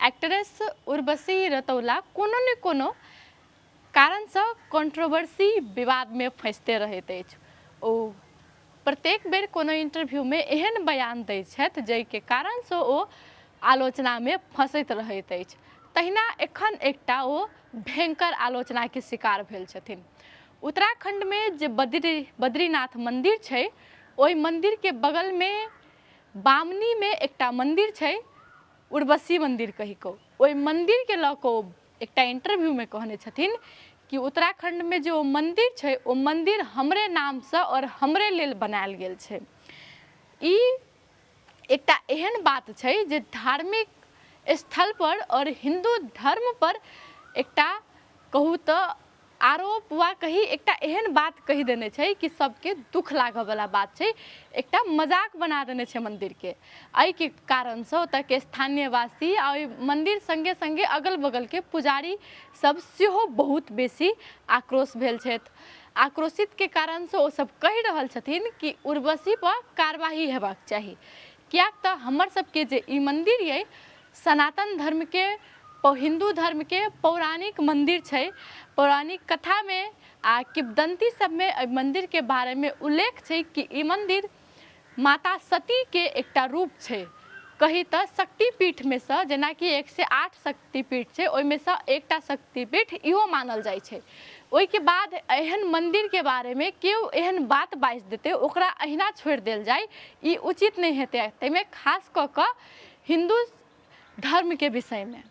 Actress Urvashi रतौला कोनो ने कोनो कारणसँ कॉन्ट्रोवर्सी विवादमे फँसिते रहैत अछि। ओ प्रत्येक बेर कोनो इंटरव्यूमे एहन बयान दै छथि जाहिके कारणसँ ओ आलोचनामे फँसैत रहैत अछि। तहिना एखन एकटा ओ भयङ्कर आलोचनाके शिकार भेल छथिन। उत्तराखण्डमे जे बद्रीनाथ मन्दिर छै, ओहि मन्दिरके बगलमे बामनीमे एकटा मन्दिर छै, उर्वशी मन्दिर कहि कऽ। ओहि मन्दिरके लऽ कऽ ओ एकटा इंटरव्यूमे कहने छथिन कि उत्तराखण्डमे जे ओ मन्दिर छै, ओ मन्दिर हमरे नामसँ आओर हमरे लेल बनायल गेल छै। ई एकटा एहन बात छै जे धार्मिक स्थलपर आओर हिन्दू धर्मपर एकटा कहू तऽ आरोप वा कही एकटा एहन बात कहि देने छै कि सबके दुख लागऽवला बात छै। एकटा मजाक बना देने छै मन्दिरके। एहिके कारणसँ ओतऽके स्थानीयवासी आ ओहि मन्दिर सङ्गे सङ्गे अगल बगलके पुजारी सब सेहो बहुत बेसी आक्रोश भेल छथि। आक्रोशितके कारणसँ ओ सब कहि रहल छथिन कि उर्वशीपर कारवाही हेबाक चाही, किएक तऽ हमर सबके जे ई मन्दिर अइ सनातन धर्मके, हिन्दू धर्मके पौराणिक मन्दिर छै। पौराणिक कथामे आ किंवदन्ती सबमे एहि मन्दिरके बारेमे उल्लेख छै कि ई मन्दिर माता सतीके एकटा रूप छै। कही तऽ शक्तिपीठमे सँ, जेनाकि 108 शक्तिपीठ छै, ओहिमे सँ एकटा शक्तिपीठ इहो मानल जाइ छै। ओहिके बाद एहन मन्दिरके बारेमे केओ एहन बात बाजि देतै, ओकरा अहिना छोड़ि देल जाइ, ई उचित नहि हेतै, ताहिमे खास कऽ कऽ हिन्दू धर्मके विषयमे।